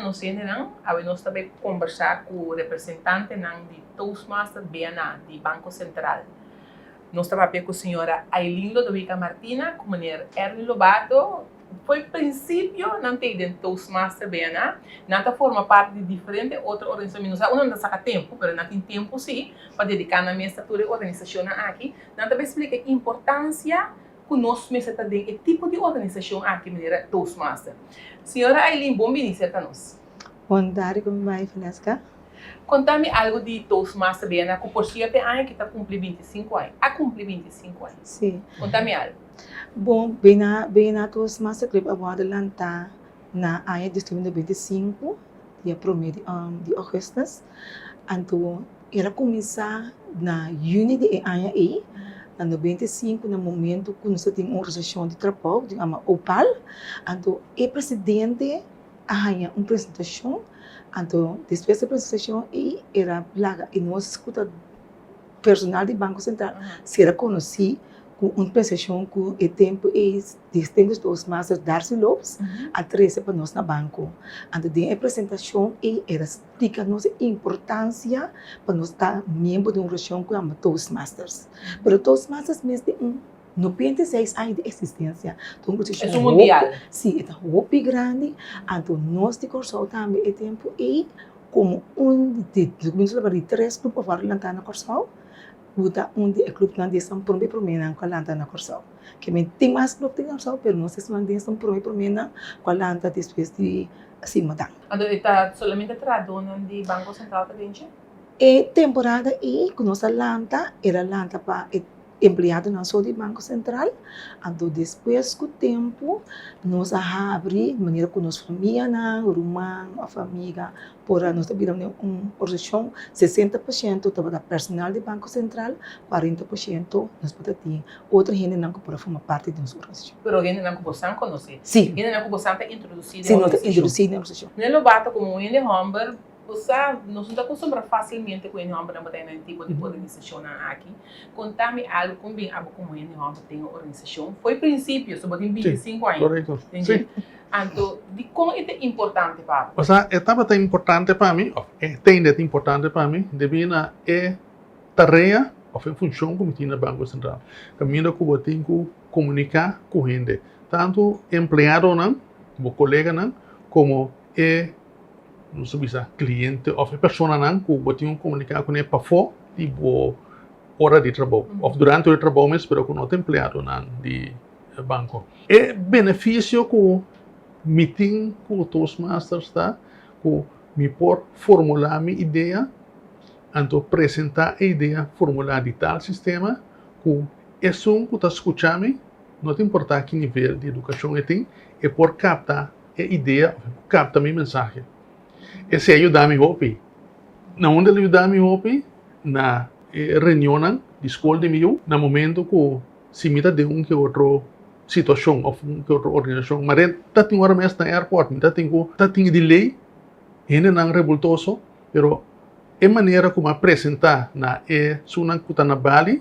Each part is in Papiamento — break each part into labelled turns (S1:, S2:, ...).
S1: nos hendenan. Awe nos ta bay combersa cu representantenan di Toastmaster BNA di Banco Central. Nos ta papia cu señora Aileen Lodowica Martina cu meneer Erwin Lobato. Fo'i principio nan ta den Toastmaster BNA. Nan ta forma parti di diferente otro organisacion. Mi no sa unda nan ta saca tempo, pero nan tin tempo si pa dedica nan mes na tur e organisacionnan aki. Nan ta bay splica e importancia ku nos mester ta den e tipo di organisashon aki manera Toastmaster. Señora Aileen, bon bini serka nos.
S2: Bon tardi, kon bai Vanesca?
S1: Konta mi algu di Toastmaster BNA ku por sierto e aña ki ta kumpli 25 aña, a kumpli 25 aña.
S2: Si.
S1: Konta mi algu.
S2: Bon, BNA, BNA Toastmaster Club a wòrdu lantá na aña 2025, dia promé di di ògùstus. Anto El a kuminsá na yüni di e aña ei, na 95, na momentu ku nos a tin un organisashon di trabou ku yama OPAL. Anto e presidente a haña un presentashon, anto despues di e presentashon ei el a laga e nos ku ta personal di Banko Sentral sera konosí ku un presentashon ku e tempu ei Distinguished Toastmaster Darcy Lopes a trese pa nos na banko. Anto den e presentashon ei el a Splika nos e importansia pa nos ta miembro di un organisashon ku yama Toastmasters. Pero Toastmasters mes tin un 96 aña di eksistensia. Ta un organisashon
S1: Es un mundial.
S2: Si, e ta hopi grandi. Anto nos di Kòrsou tambe e tempu ei komo un di, nos tabata di tres grupo ku a wòrdu lantá na Kòrsou, ku ta un di e klupnan di esun promé proménan ku a lanta na Kòrsou. Ke men tin mas klup den Kòrsou pero nos esun di esun promé proménan ku a lanta despues di Simadan.
S1: Anto e ta solamente trahadónan di Banko Sentral ta den dje?
S2: E temporada ei ku nos a lanta, el a lanta pa e empleadonan so di Banko Sentral. Anto despues ku tempu nos a habri manera ku nos famianan, ruman òf amiga por a nos ta bira un organisashon 60% tabata personal di Banko Sentral, 40% nos por ta tin otro hendenan ku por a forma parti di nos organisashon.
S1: Pero hendenan ku bosan konosé.
S2: Sí.
S1: Hendenan ku bosan ta introdusí den
S2: Sí, nos ta introdusí den organisashon.
S1: Meneer Lobato, komo un hende hòmber, bo sa, nos no ta akustumbrá fásilmente ku hende hòmbernan bo ta hende tipo di organisashonnan aki. Konta mi algu kon bin abo komo hende hòmber den e organisashon. Fo'i prinsipio, so bo tin 25 aña.
S3: Sí, korekto. Sí.
S1: Anto, dikon e ta importante pa bo?
S3: O sa, e tabata importante pa mi, òf e ta ainda ta importante pa mi, debí na e tarea òf e funshon ku mi tin na Banko Sentral. Kaminda ku bo tin ku komuniká ku hende, tantu empleadonan, bo koleganan, komo e, nos ta bisa, kliente òf e personanan ku bo tin ku komuniká kuné pafó di bo ora di trabou òf durante ora di trabou mes, pero ku no ta empleadonan di banko. E benefisio ku mi tin ku Toastmasters ta ku mi por formulá mi idea, anto presentá e idea formulá di tal sistema ku Esun ku ta skucha mi, no ta importá ki nivel di edukashon e tin, e por kapta e idea òf e por kapta mi mensahe. Esei a yuda mi hopi. Na unda el a yuda mi hopi? Na e reunionnan di skol di mi yu, na momento ku si mi ta den un ke otro situashon òf un ke otro organisashon, mare ta tin ora mes na airport mi ta tin ku ta tin delay, hendenan rebultoso, pero e manera ku mi a presentá na esunnan ku ta na Bali,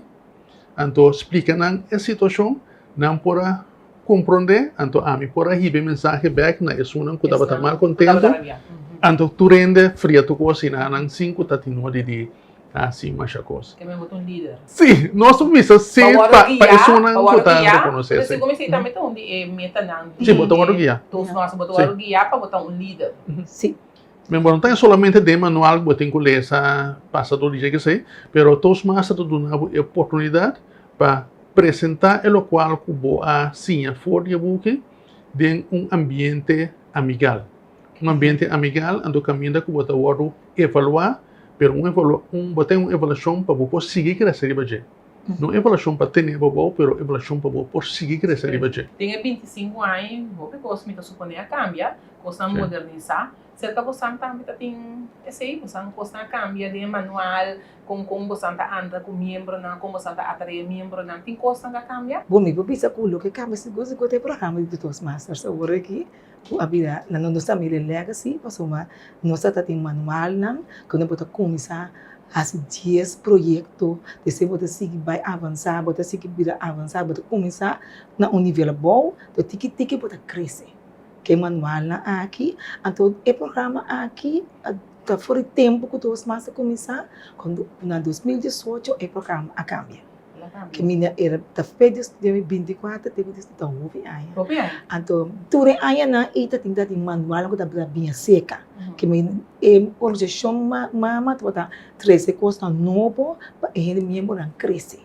S3: Anto splika nan e situashon, nan por a komprondé, anto ami por a hiba e mensahe bèk na esunnan ku tabata mal kontentu, anto tur hende fria tur kos asina, nan sin ku ta tin nodi di hasi masha kos.
S1: Ke men bo ta un lider.
S3: Sí, nos ta bisa sí pa esunnan ku ta rekonosé
S1: esei. Pero segun mi esei tambe ta un di e metanan di
S3: Sí, bo ta wòrdu guiá.
S1: Toastmaster, bo ta wòrdu guiá pa bo ta un lider.
S2: Sí.
S3: Men bo no ta solamente den manual ku bo tin ku lesa pasa tur di dje kesei, pero Toastmaster ta duna bo e oportunidat pa presentá e lokual ku bo a siña for di e buki den un ambiente amigal. Un ambiente amigal anto kaminda ku bo ta wòrdu evaluá, pero un un bo ten un evaluashon pa bo por sigui krese riba dje. No evaluashon pa tene bo abou, pero evaluashon pa bo por sigui krese riba dje.
S1: Den e 25 aña hopi kos mi ta suponé a kambia. Kosnan modernisá. Serka bosan tambe ta tin esei? Bosan kosnan a kambia den e manual, kon kon bosan ta anda ku miembronan, kon bosan ta atraé miembronan? Tin kosnan ku a kambia?
S2: Bo mi por bisa ku loke kambia sigur sigur ta e programa di Toastmasters awor aki ku a bira na nos ta mira e legacy pasobra nos ta tin manualnan ku bo ta kuminsá hasi dies proyekto despues bo ta sigui bai avansá bo ta sigui bira avansá bo ta kuminsá na un nivel abou tiki tiki bo ta krese. Ku e manualnan aki. Anto e programa aki ta for di tempu ku Toastmaster a kuminsá, kuando na 2018 e programa a kambia. Ke mi era ta fe di 2024 te ku ta hopi aña.
S1: Hopi aña.
S2: Anto tur e añanan ei ta tin ta tin manualnan ku ta bini aserka. Ke mi e organisashon mama tabata trese kosnan nobo pa e hende miembronan krese.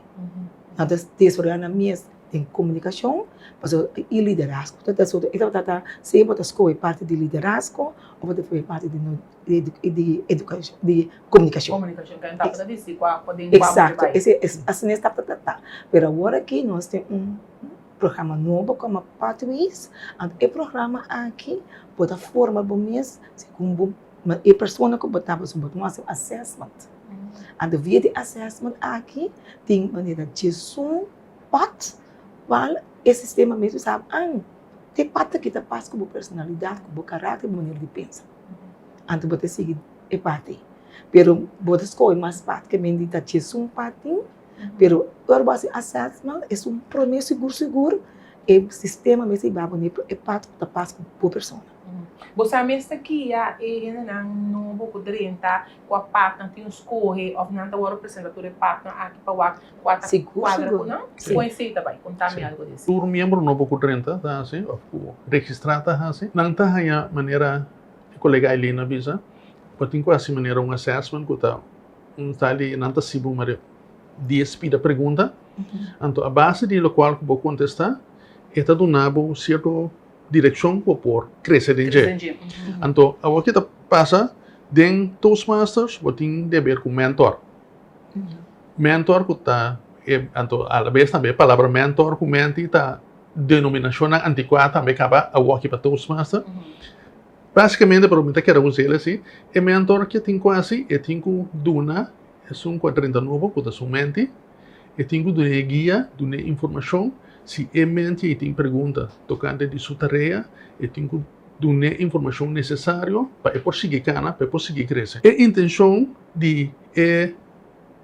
S2: Nan ta desaroyá nan mes den komunikashon pasobra i liderazgo. Ta ta e tabata ta sea bo ta skohe parti di liderazgo òf bo ta skohe parti di di edukashon di komunikashon.
S1: Komunikashon ke nan tabata disi kua kua den kua bo ta
S2: Eksakto
S1: bai.
S2: ese asina es tabata ta. Pero awor aki nos tin un programa nobo ku yama Pathways anto e programa aki bo ta forma bo mes segun bo e persona ku bo ta pasobra bo ta hasi un assessment. Anto via di assessment aki tin manera djesun pat kual e sistema mes ta sa an te pat aki ta pas ku bo personalidat ku bo karakter ku bo manera di pensa. Anto bo ta sigui e parti ei. Pero bo ta skohe mas pat ke men di ta djesun pat tin pero ora bo hasi assessment esun prome sigur sigur e sistema mes ta hiba bo na e pat ku ta pas ku bo persona.
S1: Bo sa mes ta kia e hendenan nobo ku drenta kua patnan tin un skohe òf nan ta wòrdu presenta tur e patnan aki pa wak kua ta kuadra ku nan? Kon esei ta bai? Konta mi algu di esei.
S3: Tur miembro nobo ku drenta ta hasi òf ku registrá ta hasi, nan ta haña manera e kolega Aileen a bisa, bo tin ku hasi manera un assessment ku ta un tal di nan ta sibi un manera dies pida pregunta, anto a base di lokual ku bo kontestá e ta duna bo sierto direkshon ku bo por krese den dje. Anto awor ki ta pasa den Toastmasters bo tin deber ku mentor. Mentor ku ta e anto alabes tambe e palabra mentor ku menti ta denominashonnan antikuá tambe kaba awor ki pa Toastmaster. Basikamente pero mi ta kere us'el asi, e mentor ke tin ku hasi e tin ku duna esun ku a drenta nobo ku ta su menti. E tin ku dun'é guia, dun'é informashon. Si e menti ei tin pregunta tokante di su tarea, e tin ku dun'é informashon nesesario pa e por sigui kana, pa e por sigui krese. E intenshon di e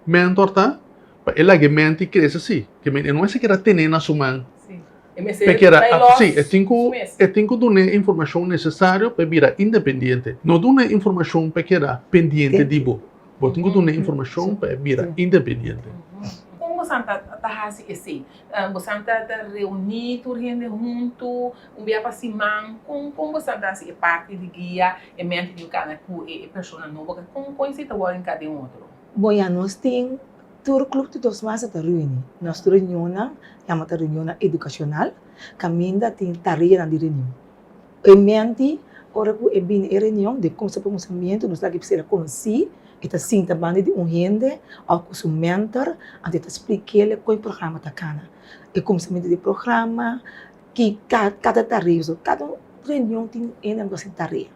S3: mentor ta pa e laga e menti krese si. Ke men e no mester keda ten'é na su man.
S1: E mester bai lòs
S3: Sí, e tin ku
S1: su mes.
S3: e tin ku dun'é informashon nesesario pa e bira independiente. No dun'é informashon pa e keda pendiente di bo. Bo tin ku duna e informashon pa e bira independiente.
S1: Kon bosan ta ta hasi esei? Bosan ta ta reuní tur hende huntu un bia pa siman? Kon kon bosan ta hasi e parti di guia e mente di kana ku e persona nobo? Kon kon esei ta wòrdu hinká den otro?
S2: Bon ya nos tin tur club di Toastmaster ta reuni. Nos tur reunionnan yama ta reunionnan edukashonal kaminda tin tareanan di reunion. E menti, ora ku e bini e reunion, den kumsa pa kuminsamentu nos laga e sera konosí, e ta sinta banda di un hende òf ku su mentor, anto e ta splik'el kon e programa ta kana. E kuminsamentu di e programa, ki kada tarea, kada reunion tin hende ku ta hasi tarea.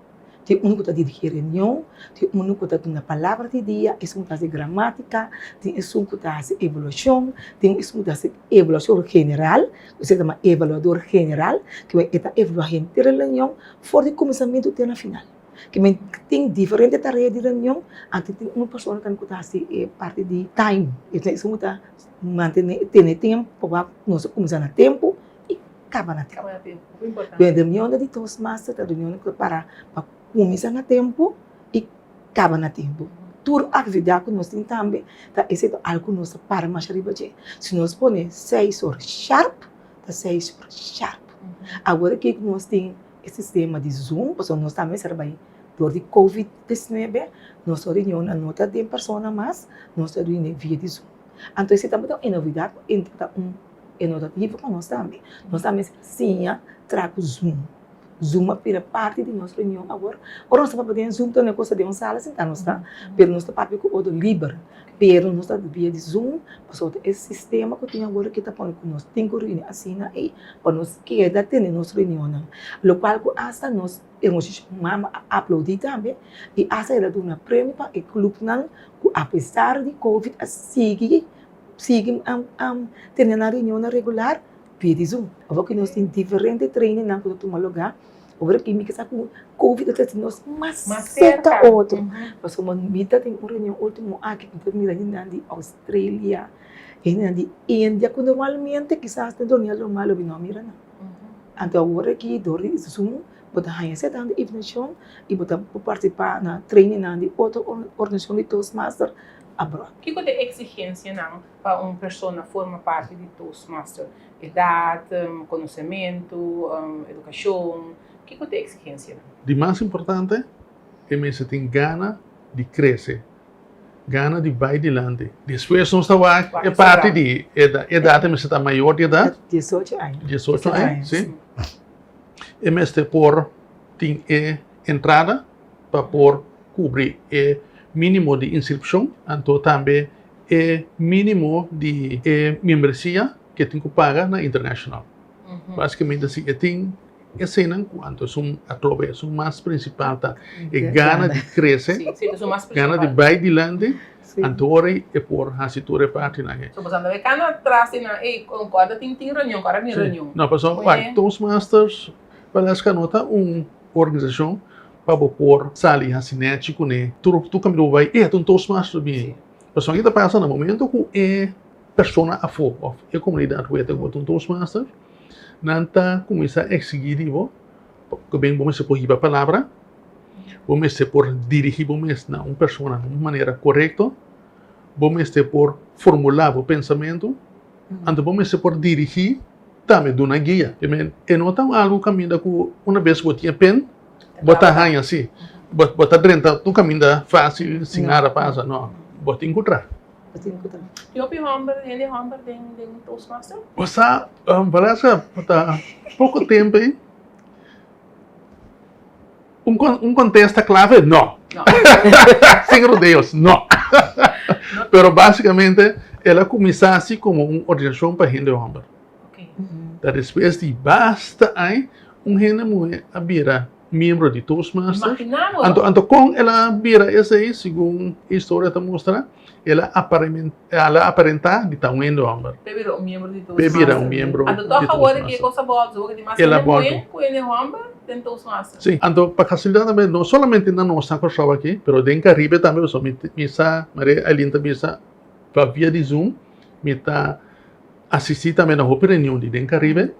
S2: Tin unu ku ta dirigí e reunion, tin unu ku ta duna palabra di dia, esun ku ta hasi gramátika, tin esun ku ta hasi evaluashon, tin esun ku ta hasi evaluashon general, ku se yama evaluador general, ku e ta evaluá henter e reunion for di kuminsamentu te na final. Ke men tin diferente tarea di reunion, anto tin un persona tambe ku ta hasi e parti di time, esun ku ta mantené, tene tempu pa nos a kuminsá na tempu i kaba na tempu.
S1: Kaba na tempu, hopi importante.
S2: Pero reunionnan di Toastmaster ta reunionnan ku ta para pa kuminsá na tempu i kaba na tempu. Tur aktividat ku nos tin tambe ta esei ta algu ku nos ta para masha riba dje. Si nos pone seis or sharp, ta seis or sharp. Awor aki ku nos tin e sistema di Zoom, pasobra nos tambe mester a bai dor di covid diesnuebe, nos reunionnan no ta den persona mas, nos ta reuni via di Zoom. Anto esei tabata un novidat ku tabata un E no ta vivo pa nos tambe. Nos tambe mester siña traha ku Zoom. Zoom a bira parti di nos reunion awor. Ora nos ta papia den Zoom ta un cosa den un sala sintá nos ta, pero nos ta papia ku otro liber. Pero nos ta via di Zoom pasobra e sistema ku tin awor aki ta pone ku nos tin ku reuni asina ei pa nos keda tene nos reunionnan. Lokual ku asta nos e mama a aplaudí tambe i asta el a duna premio pa e klupnan ku apesar di covid a sigui Sigui tene nan reunionnan regular via di Zoom. Awor ku nos tin diferente trainingnan ku ta tuma lugá, awor aki mi ke sa ku covid a trese nos mas serka otro. Pasobra mi ta tin un reunion ultimo aki ku mi ta mira hendenan di Australia, hendenan di India ku normalmente kisas den dormia normal lo mi no a mira nan. Anto awor aki dor di Zoom. Bo ta haña sierto informashon i bo ta por partisipá na trainingnan di otro organisashon di Toastmaster abroad.
S1: Kiko ta e eksigensianan pa un persona forma parti di Toastmaster? Edat, konosementu, edukashon, kiko ta e eksigensianan?
S3: Di mas importante, e mester tin gana di krese, gana di bai dilanti. Despues nos ta wak e parti di edat, e mester ta mayor di edat.
S2: Diesocho aña.
S3: Diesocho aña, si. E mester por tin e entrada pa por kubri e mínimo di inskripshon, anto tambe e mínimo di e membresia ke tin ku paga na International. Básikamente si e tin eseinan ku anto esun atrobe esun mas prinsipal ta e gana di krese, gana di bai dilanti, anto ora e por hasi tur e partinan ei.
S1: So boso anda kana atras di nan, ey kòrda tin tin reunion, kòrda tin reunion.
S3: No, pasobra wak Toastmasters Valesca no ta un organisashon pa bo por sali hasi nèchi kuné tur tur kaminda bo bai, ey ta un Toastmaster bin ei. Pasobra aki ta pasa na momento ku e persona afó òf e komunidat ku e ta ku bo ta un Toastmaster, nan ta kuminsá eksigí di bo ku ben bo mester por hiba palabra, bo mester por dirigí bo mes na un persona na un manera korekto, bo mester por formulá bo pensamentu, anto bo mester por dirigí tambe duna guia. I men, e no ta algu kaminda ku una bes bo tin e pen, bo ta haña si, bo ta drenta un kaminda fásil sin nada pasa, no, bo tin ku traha.
S1: Tin hopi hòmber, hende hòmber den den Toastmaster?
S3: Bo sa, Vanessa, ta poko tempu ei, un un kontesta klave, no.
S1: No.
S3: Sin rodeos, no. Pero básikamente el a kuminsá asi komo un organisashon pa hende hòmber.
S1: Oké.
S3: Ta despues di basta aña un hende muhé a bira miembro di Toastmasters.
S1: Imaginá bo.
S3: Anto, anto kon el a bira esei, segun e historia ta mustra, el a aparemen, el a aparentá di ta un hende hòmber.
S1: P'e bira un miembro di
S3: P'e
S1: Toastmasters.
S3: bira un miembro
S1: Anto
S3: di
S1: tòg awor e ke
S3: Toastmasters.
S1: kos a bòltu, bo ke tin mas
S3: El a
S1: hende
S3: bòltu.
S1: muhé ku hende hòmber den Toastmasters.
S3: Sí, anto pa fasilitá tambe, no solamente na nos na Kòrsou aki, pero den Karibe tambe, pasobra mi, mi sa, Maria Aileen ta bisa, pa via di Zoom, mi ta asistí tambe na hopi reunion di den Karibe.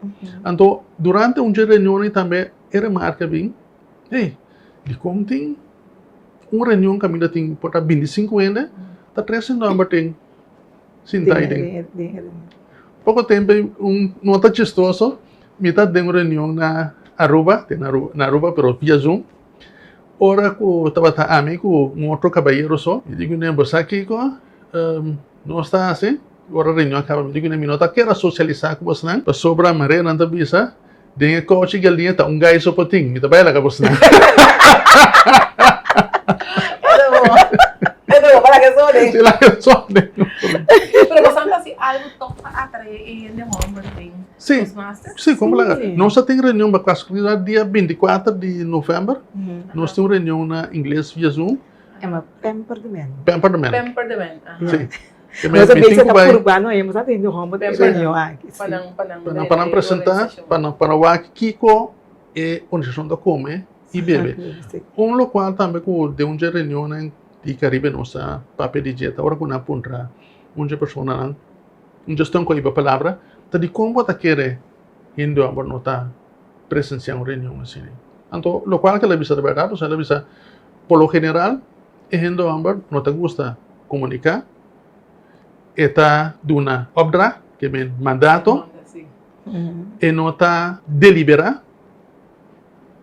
S3: Anto durante un dje reunionnan tambe E remarka bin, Hey, dikon tin un reunion kaminda tin por ta bintisinku hende, ta tres hende hòmber tin sinta ei den. Poko tempu ei un nota chistoso, mi ta den un reunion na Aruba, den Aruba, na Aruba pero via Zoom, ora ku tabata ami ku un otro kabayero so, mi di kuné, bo sa kiko nos ta hasi? Ora reunion a kaba mi di kuné, mi no ta kere sosialisá ku bosnan, pasobra Maria nan ta bisa, Den e kochi galiña ta un gai so por tin. Mi ta bai laga bosnan.
S1: Esta bo pa laga so den.
S3: Si laga so den.
S1: Pero bosan ta hasi algo toch pa atrae e hende homber den Toastmasters?
S3: Si, como laga. Nos a tin reunion pa casualidad dia 24 di november. Nos tin un reunion na ingles via Zoom.
S2: Ema Pamper the Man.
S3: Pamper the Man.
S1: Pamper the Man, aha.
S3: Si.
S2: Nos a bisa ta purba no hemos a tende homber den reunion aki.
S1: Pa nan pa nan
S3: Pa nan pa nan presenta, pa nan pa nan wak kiko e organisashon ta kome i bebe. Un lokual tambe ku den un dje reunionnan di Karibe nos a papia di dje ta ora ku nan a puntra un dje personanan, un dje ston ku a hiba palabra, ta dikon bo ta kere hende homber no ta presensia un reunion asina? Anto lokual ku el a bisa ta bèrdat, pasobra el a bisa por lo general E hende hòmber no ta gusta komuniká, e ta duna opdracht, ke men mandato, e no ta deliberá,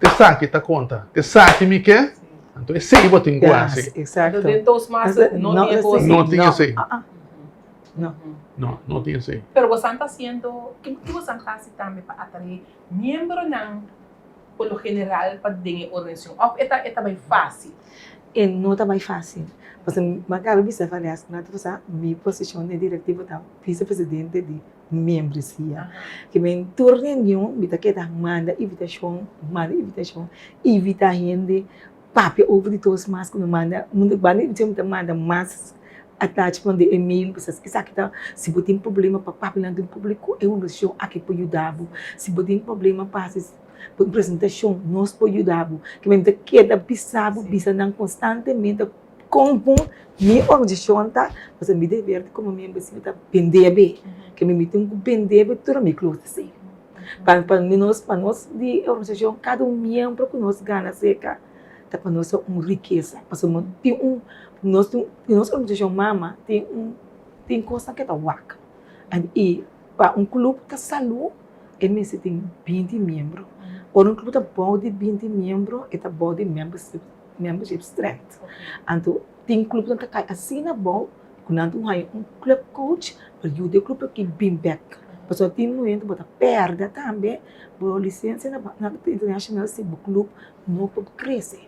S3: esaki ta konta, esaki mi ke, anto esei bo tin ku hasi.
S2: Exacto.
S1: Den Toastmasters no tin e kos.
S3: No tin esei.
S2: No.
S3: No, no tin esei.
S1: Pero bosan ta hasiendo, ki bosan ta hasi tambe pa atraé miembronan por lo general pa den e organisashon òf e ta e ta bai fásil?
S2: E no ta bai fásil. Pasobra mi a kaba bisa varias ku nan ta pasá mi posishon den direktiva ta visepresidente di membresia. Ke men tur reunion mi ta keda manda invitashon, manda invitashon, invitá hende papia over di Toastmasters ku mi manda banda di invitashon mi ta manda mas attachment den e mail bisa esaki ta si bo tin problema pa papia nan den publico e organisashon aki por yuda bo si bo tin problema pa hasi un presentashon nos por yuda bo ke mi ta keda bisa bo bisa nan konstantemente kon bon mi organisashon ta pasobra mi deber komo miembro si mi ta bende be ke mi tin ku bende be tur mi klos ta sey. Pa pa nos pa nos di organisashon kada un miembro ku nos gana serka ta pa nos un rikesa pasobra tin un nos tin nos organisashon mama tin un tin kosnan ke ta wak i pa un klup ta salú e mester tin binti miembro ora un klup ta bou di binti miembro e ta bou di membership membership strength anto tin klupnan ta kai asina bou ku nan ta haña un club coach pa yuda e club aki bin bek pasobra tin momento bo ta pèrdè tambe bo lisensia na international si bo club no por krese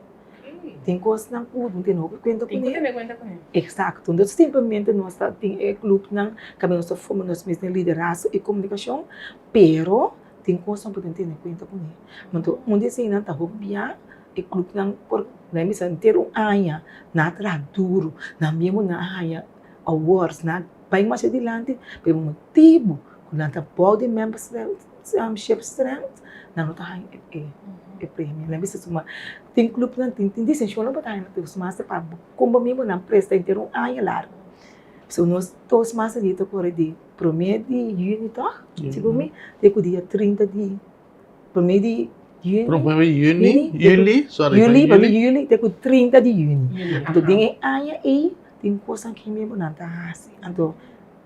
S2: tin kosnan ku bo tene hopi kuenta kuné eksakto entonces simplemente nos ta tin e clubnan kaminda nos ta forma nos mes den liderazgo i komunikashon pero tin kosnan ku bo tin tene kuenta kuné anto un di eseinan ta hopi bia E clubnan por nan a bisa henter un aña nan a traha duro, nan miembro nan a haña awards, nan a bai mas adilanti, pero e motibu ku nan ta bou di membership strength nan no ta haña e premio. Nan a bisa suma tin clubnan tin tin distinshonnan bo ta haña na Toastmaster pa kon bo miembronan presta henter un aña largu. So nos Toastmaster di ta kore di prome di juni tòg, segun mi, te ku dia 30 di Prome di juni.
S3: Prome di juni, juli, sorry.
S2: Juli, prome di juli te ku 30 di juni. Anto den e aña ei tin kosnan ku miembronan ta hasi. Anto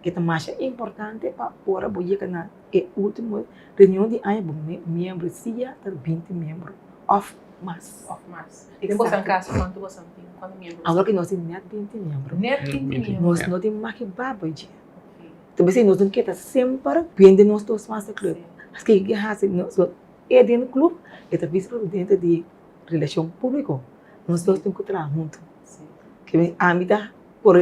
S2: e ta masha importante pa ora bo yega na e ultimo reunion di aña bo miembresia ta 20 miembro òf mas.
S1: Òf mas. Den boso kaso kuantu boso tin? Kuantu miembro boso tin?
S2: Awor ku nos tin nèt 20 miembro.
S1: Nèt 20 miembro.
S2: Nos no tin maki baba dje. Ta bisa nos tin keda semper bien den nos Toastmaster Club. Paske ke hasi nos e den club e ta vice presidente di relacion publico. Nos dos tin ku traha hunto. Ke ami ta por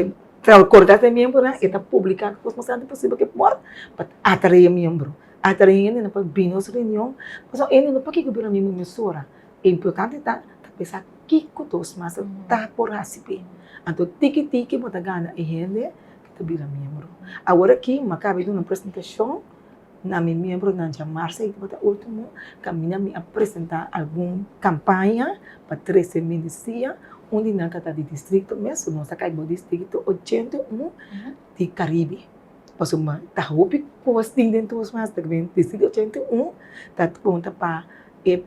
S2: korda e miembronan e ta publica kos mas tantu posibel ke por pa atrae miembro. Atrae hendenan pa bin nos reunion. Pasobra hende no pakiko bira miembro mesora. E importante ta ta pensa kiko Toastmaster ta por hasi p'e. Anto tiki tiki bo ta gana e hende ta bira miembro. Awor aki mi a kaba di duna un presentashon na mi miembronan djamarsa i tabata ultimo kaminda mi a presentá algun kampaña pa trese membresia. Un di nan ta di distrikto mes, nos ta kai bo distrikto 81 di Karibe. Pasobra ta hopi kos tin den Toastmaster, distrikto 81 ta konta pa e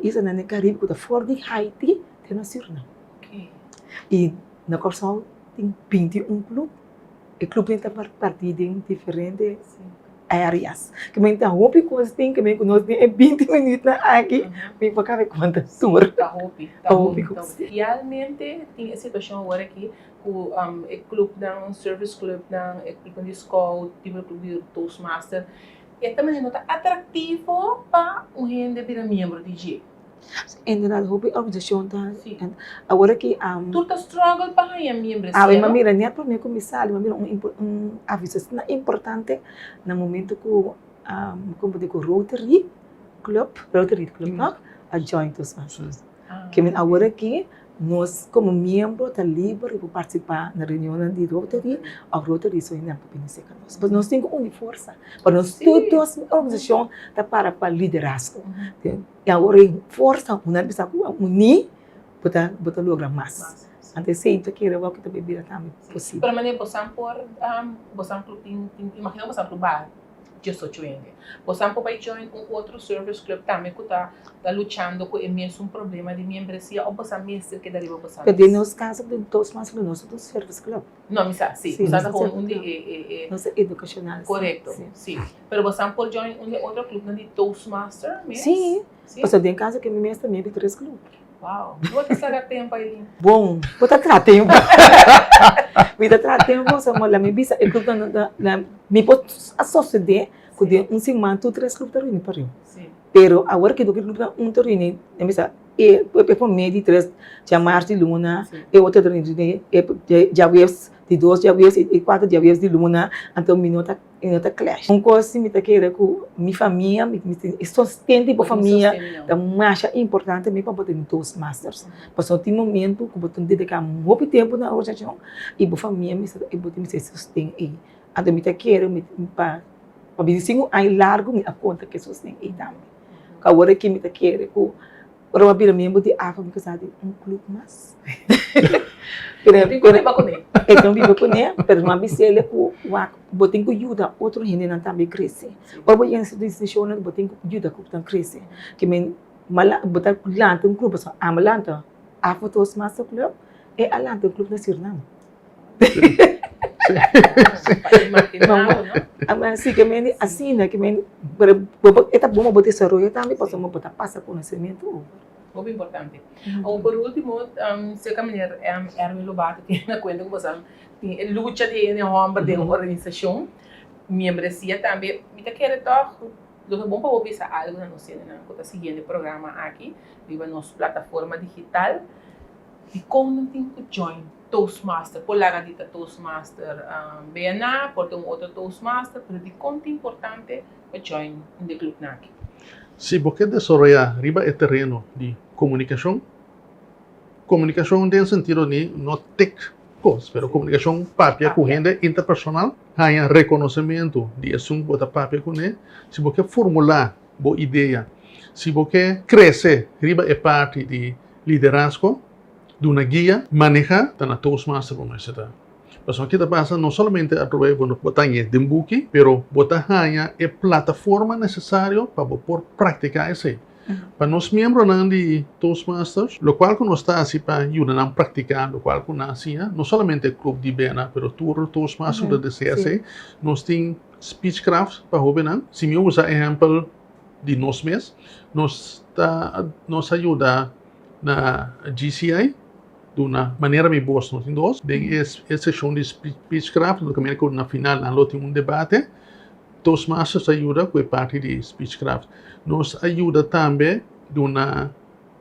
S2: islanan den Karibe ku ta for di Haiti te na Surinam. I na Kòrsou tin 21 club. E clubnan ta partí den diferente areas. Ke men ta hopi kos tin ke men ku nos den e 20 minütnan aki mi por kabe konta tur.
S1: Ta hopi, ta hopi kos. Realmente tin e situashon awor aki ku e clubnan, service clubnan, e clubnan di scout, tin e club di toastmaster, e ta manera no ta atraktivo pa un hende bira miembro di dje.
S2: Inderdaad, hopi organisashon ta awor aki.
S1: Tur ta struggle pa haña miembresia,
S2: no? Awe mi mira net promé ku mi sali, mi mira un aviso asina importante na momento ku komo di ku Rotary Club, Rotary Club no, a join Toastmasters. Ke men awor aki nos komo miembro ta liber di por partisipá na reunionnan di Rotary òf Rotary su hendenan por bini serka nos. Pasobra nos tin ku uni forsa, pasobra nos tur dos organisashon ta para pa liderazgo. I awor e forsa ku nan bisa ku a uní bo ta bo ta logra mas. Anto esei ta kere wak ku ta bira tambe posibel.
S1: Pero manera bosan por bosan club tin tin imagina bosan club ba 18 hende. Bosan por bai join un otro service club tambe ku ta ta luchando ku e mesun problema di miembresia of bosan mester keda riba bosan
S2: mes? Pero den nos kaso den Toastmasters nos no ta un service club.
S1: No, mi sa, si.
S2: Sí,
S1: Bosan ta gewoon un di e, e, e.
S2: Nos ta educacional.
S1: Correcto, sí. Pero bosan por join un di e otro clubnan di Toastmaster mes?
S2: Sí. Sí. Pasobra den caso ke mi mes ta miembro di tres club.
S1: Wow. Bo ta saca tempo, Aileen?
S2: Bon, bo ta traha tempo. Mi ta traha tempo, pasobra la mi bisa e clubnan no ta, la mi por a sosode ku den un siman tur tres club ta reuni pa riu.
S1: Sí.
S2: Pero awor ke tur clubnan un ta reuni, mi bisa E promé di tres djamars di luna, e otro ta rindi e djaweps, di dos djaweps i kuater djaweps di luna, anto mi no ta mi no ta clash. Un kos si mi ta kere ku mi famia, mi e sosten di bo famia ta masha importante mi pa bo tene Toastmasters. Pasobra tin momento ku bo ta dediká hopi tempu na organisashon i bo famia mester i bo tin mester e sosten ei. Anto mi ta kere mi pa pa 25 aña largu mi a konta ku e sosten ei tambe. Ku awor aki mi ta kere ku. Ora mi a bira miembro di AFA mi kasa di un club mas. Pero
S1: E tin ku biba kuné.
S2: E tin ku biba kuné, pero mi a bis'el ku wak bo tin ku yuda otro hendenan tambe krese. Ora bo yega na sierto desishonnan bo tin ku yuda ku nan krese. Ke men bo ta lanta un club pasobra ami a lanta AFA Toastmaster Club, e a lanta un club na Surinam. Si ke men asina ke men pero e ta bon pa bo desaroya tambe pasobra bo ta pasa konosementu over.
S1: Hopi importante. Awor por ultimo serka meneer Erwin Lobato tene na kuenta ku boso tin e lucha di hende hòmber den un organisashon, miembresia tambe. Mi ta kere tòg lo ta bon pa bo bisa algu na nos hendenan ku ta siguiendo e programa aki riba nos plataforma digital. Dikon nan tin ku join Toastmaster? Por laga di ta Toastmaster BNA, por ta un otro Toastmaster, pero dikon ta importante pa join un di e clubnan aki?
S3: Si bo ke desaroyá riba e tereno di komunikashon, komunikashon den sentido di no tek kos, pero komunikashon papia ku hende interpersonal, haña rekonosementu di esun ku bo ta papia kuné, si bo ke formulá bo idea, si bo ke krese riba e parti di Liderazgo, duna guia, maneha, ta na Toastmaster bo mester ta. Pasobra ki ta pasa, no solamente atrobe bo no por ta hañ'é den buki, pero bo ta haña e plataforma nesesario pa bo por praktiká esei. Pa nos miembronan di Toastmasters, lokual ku nos ta hasi pa yuda nan praktiká lokual ku nan a siña, no solamente e klup di bena, pero tur Toastmasters ku ta desea esei, nos tin speechcraft pa hóbennan. Si mi usa ehèmpel di nos mes. Nos ta nos a yuda na GCI duna manera mi bos no tin dos den e e seshon di speechcraft lo kaminda ku na final nan lo tin un debate. Toastmasters a yuda ku e parti di speechcraft. Nos a yuda tambe duna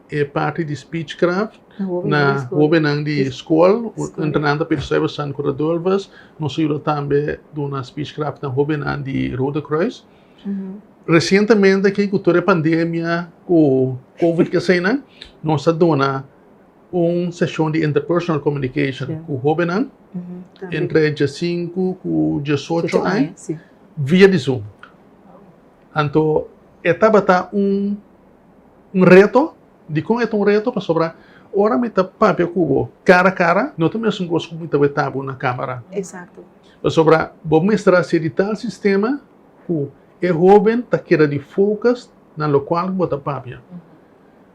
S3: e parti di speechcraft na hobennan di skol, entre nan ta Peter Stuyvesant ku Radulphus. Nos a yuda tambe duna speechcraft na hobennan di Rode Kruis. Resientemente aki ku tur e pandemia ku covid ke eseinan nos a duna un seshon di interpersonal communication ku hobennan entre diesinku ku diesocho aña via di zoom. Anto e tabata un reto. Dikon e ta un reto? Pasobra ora mi ta papia ku bo kara kara no ta mesun kos ku mi ta weta bo na kamera. Pasobra bo mester hasi di tal sistema ku e hoben ta keda di focus na lokual ku bo ta papia.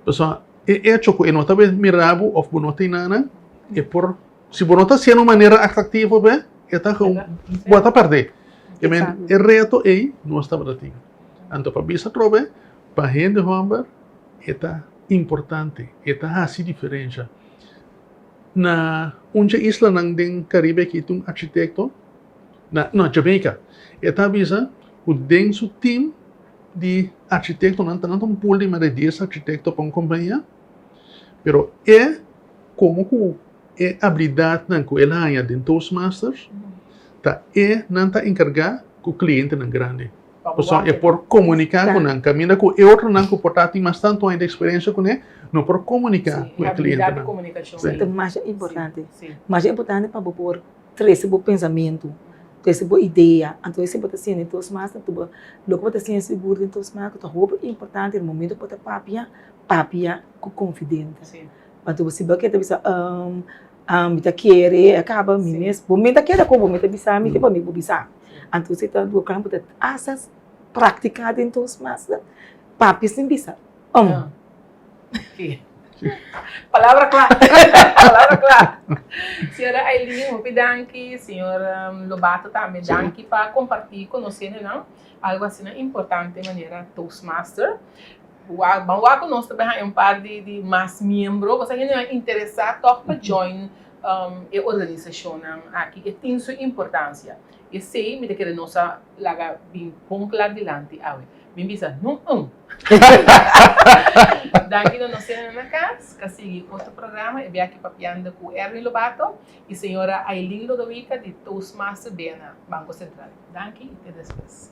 S3: Pasobra e echo ku e no ta mira bo òf bo no ta inana, e por, si bo no ta hasié na un manera atraktivo p'e, e ta bo ta pèrdè. E men e reto ei nos tabata tin. Anto pa bisa atrobe, pa hende hòmber e ta importante, e ta hasi diferensha. Na un dje islanan den Caribe aki tin un architekto, na no Jamaica, e ta bisa ku den su team di architektonan ta nan ta un pool di mas di dies architekto pa un kompania, pero e komo ku e abilidatnan ku el haña den Toastmasters ta e nan ta enkargá ku klientenan grandi. Pasobra e por komuniká ku nan, kaminda ku e otronan ku por ta tin mas tantu aña di eksperensia kuné, no por komuniká ku e klientenan.
S2: Sí, ta masha importante. Masha importante pa bo por trese bo pensamentu, trese bo idea. Anto esei bo ta siña den Toastmaster, anto bo loke bo ta siña sigur den Toastmaster ku ta hopi importante na momento ku bo ta papia, papia ku konfidente. Anto si bo ke ta bisa mi ta kere a kaba mi mes, bo mi ta kere ku bo mi ta bisa mi te pa mi bo bisa. Anto si ta bo kan bo ta hasta praktiká den Toastmaster, papia sin bisa um.
S1: Palabra kla, palabra kla. Señora Aileen, hopi danki. Señor Lobato tambe danki pa kompartí ku nos hendenan algu asina importante manera Toastmaster. Ban wak ku nos ta bai haña un par di mas miembro, pasobra hendenan interesá tòg pa join e organisashonnan aki. E tin su importansia. Esei mi ta kere nos a laga bin bon kla dilanti awe. Mi bisa no un. Danki na nos hendenan na kas ka sigui otro programa e biaha aki papiando ku Erwin Lobato i señora Aileen Lodowica di Toastmaster Bena, Banko Sentral. Danki i te despues.